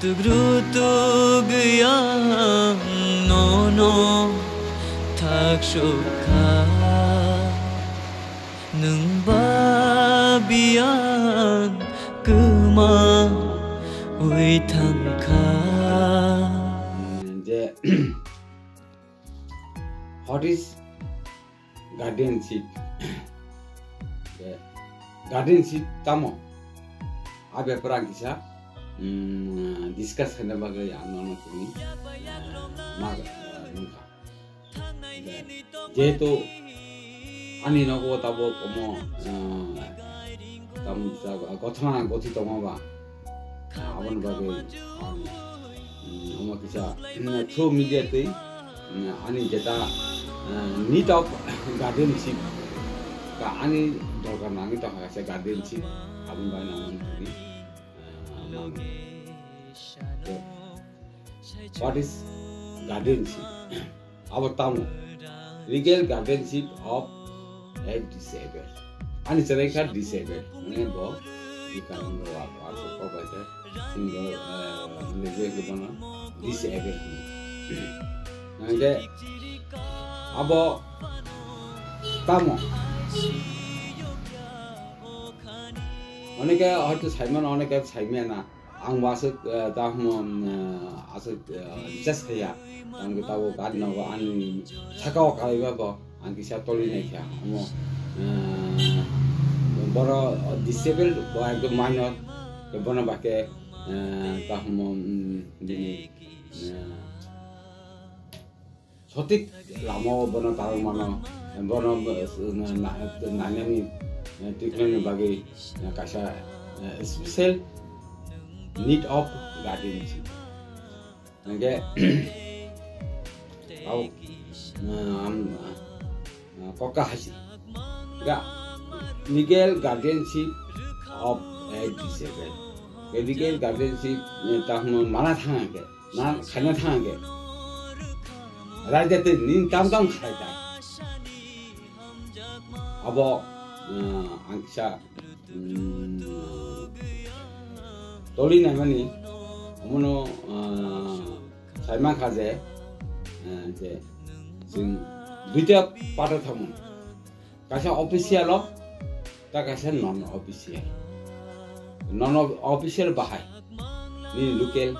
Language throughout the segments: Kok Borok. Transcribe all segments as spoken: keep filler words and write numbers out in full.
Tugru tugya nono thak sukha, nwng babiya kwma ui thangkha. Je, what is guardianship? Je, guardianship tamo? A bepar ang kisa, mm, discuss khaina bagwi ang nono tini, eh, ma, eh, nungkha. Jehetu ani nogo tabuk omo, eh, tam, ta-, gothona gothi tongma ba, aboni bagwi ang, mm, omo kisa, mm, through media twi, mm, ani jeta, eh, need of guardianship, ka ani dorkar nangwi tongkha kaisa guardianship, aboni bagwi nangmani, eh, mano. What is guardianship? Abo tamo? Legal guardianship of a disabled. Ani chwrai kha disabled. Mane bo bikang bo wa, wa, so ko bai khe. Sing bo, eh, legal ke bono disabled. Nangke abo tamo? Oneke hoyto saimano, oneke saimaya na. Ang bo aswk, eh, ta hwnmo, eh, aswk, eh, recharge khaiya. Tamo khe tabuk gari nogo ani saka o kalaiba bo. Ang kisa toli nai kha. Omo, eh, boro disabled bo ekdom minor. Bono ba khe, eh, ta hwnmo, mm, bini, eh, sotik lama o bono tarwk mano, bono, eh, na-, na-, nainani, eh, tiknani bagwi, eh, kaisa, eh, special need of guardianship. Hingke, tau, eh, am, eh, kokka hasi. Ga, legal guardianship of a disabled. Legal guardianship, eh, ta hwnma mana thang khe. Na khaina thang khe. Raida tei ning tam tam khai ta. Abo, uh, ang kisa, um, toli naimani, omono, uh, saimang kha je, uh, je, jing duita part o thamung. Kaisa official o, ta kaisa non official. Non of-, official bahai. Nini local,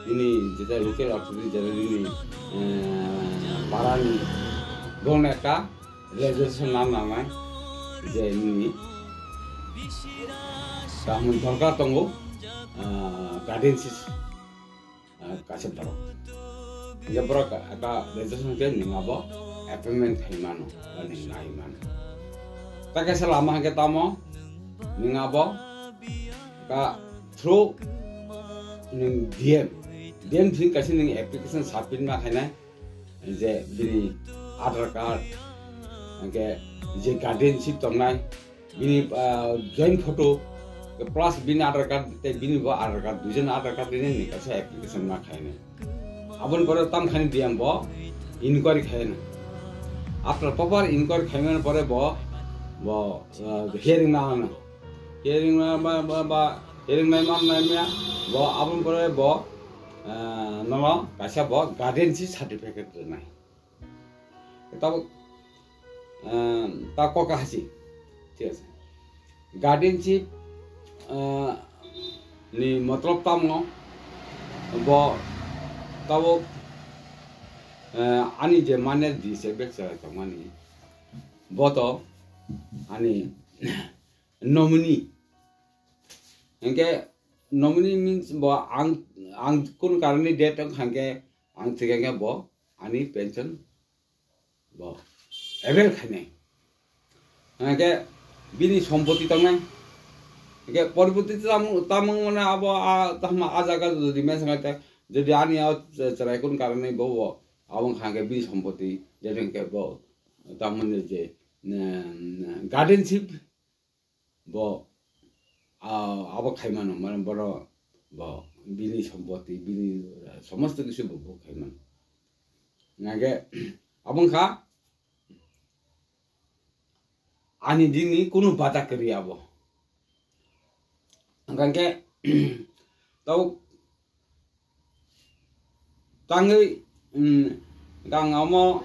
nini jeta local authority jeta nini, eh, parani bongni ekta registration nam nangnai je nini kaham dorkar tongo, eh, guardianship. Ah, kaisa borok. Hingke borok aka registration khe nwng abo appointment khai mano, ba nwng nai mano. Ta kaisa lama hingke tamo, nwng abo ka through nwng D M. D M through kaisa nwng application submit ma khainai, je bini Aadhaar card, hingke je guardianship tongnai, bini, ah, joint photo, plus bini Aadhaar card, tei bini bo Aadhaar card, duijon Aadhaar card rini ni kaisa application ma khainai. Aboni pore tam khani D M bo inquiry khainai. After proper inquiry khaimani pore bo, bo, ah, hearing na ano. Hearing na ba, ba, ba, hearing nai man nai maya, bo aboni pore bo, ah, nono kaisa bo guardianship certificate rwnai. Tabuk, ah, ta kokka hasi. Thik ase. Guardianship, ah, ni matlab tamo? Bo tabuk, ah, ani je mane di se bek chwrai tongmani. Bo to ani nominee. Hingke nominee means bo ang, ang kun karani date wng kha hingke ang thik hingke bo ani pension bo avail khainai. Hingke bini sompoti tongnai. Hingke porborti tamung, tamung mane abo a, tamo a jaga jodi mesa ngai ta, jodi ani a chwrai kun karani bo, bo abo wng kha hingke bini sompoti, jodi hingke bo tamung je, ne, ne, guardianship bo, ah, abo khaimano, mane boro bo bini sompoti, bini, ah, somosto kisu bo, bo khaimano. Nage, abo wngkha ani dini kunu bata kwrwi abo. Hingkhe, tau Tangwi, mm, ang omo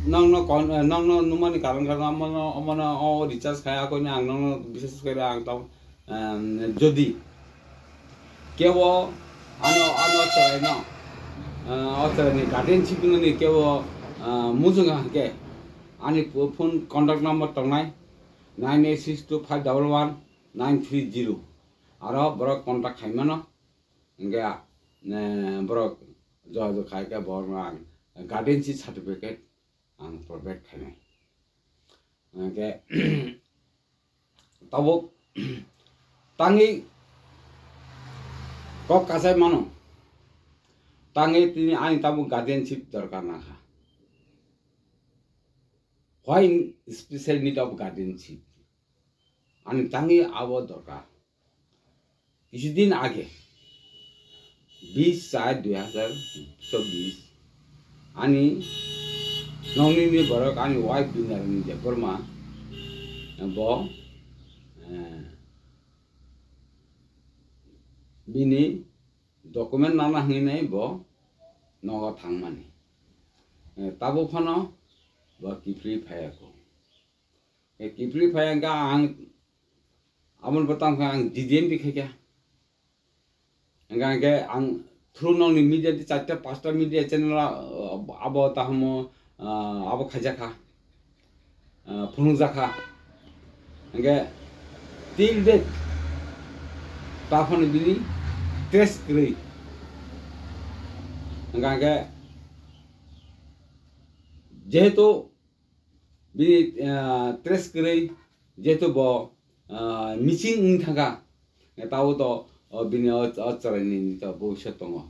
nokno kon-, eh, nokno numani karon karon omono, omono o recharge khai akoni ang nokno bises kore ang tong, em, jodi kebo ano, ano chwraino, eh, o chwraini guardianship nani kebo, eh, mujunga hwnkhe ani phone contact number tongnai nine eight six two five double one nine three zero, aro borok contact khaimano. Hingke, eh, borok jogajog khai khe borokno ang guardianship certificate ang provide khainai. Hingke, tabuk tangwi kok kasai mano. Tangwi tini ani tabuk guardianship dorkar nangkha. Why in special need of guardianship? Ani tangwi abo dorkar. Kisudin age, bis char dui hazar chobbish, ani noknini borok ani wife Bindarani Debbarma bo, eh, bini document nana hinwi bo nogo thangmani. Eh, tabuk phano bo kiphilwi phaiya kho. Eh, kiphilwi phaiya hwnkhe ang aboni bo tamo khe ang D D M B khaikha. Hingkha hingkhe ang through nokni media di charta pasta media channel, ah, abo tahamo, ah, abo khaijakha, ah, phunukjakha. Hingkhe till date taphano bini trace kwrwi. Hingkha hingkhe jehetu bini, ah, trace kwrwi, jehetu bo, ah, missing wng thangkha, tabo to, oh, bini o, o chwraini to bobiswt tongo.